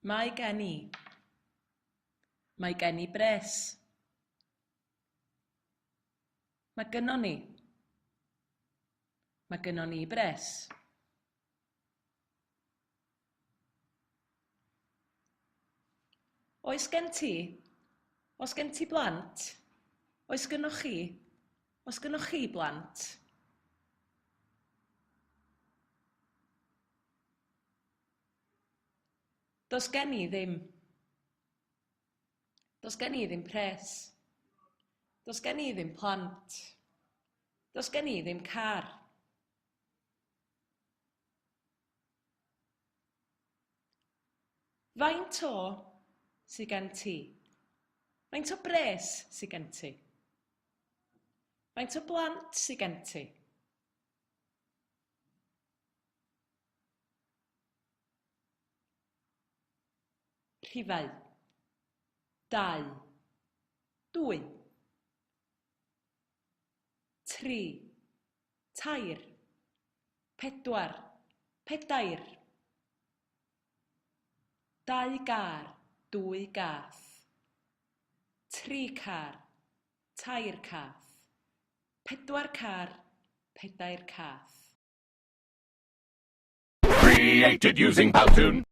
Mae gen i. Mae gen i bres. Mae gynnon ni. Mae gynnon ni bres. Oes gen ti? Oes gen ti blant? Oes gynnoch chi? Oes gynnoch chi blant? Does gen i ddim. Does gen i ddim pres. Does gen i ddim plant. Does gen i ddim car. Faint o sy gen ti? Faint o bres sy gen ti? Faint o blant sy gen ti? Rhifau. Dau. Dwy. Tri. Tair. Pedwar. Pedair. Dau gar. Dwy gath. Tri car. Tair cath. Pedwar car. Pedair cath. Created using Powtoon.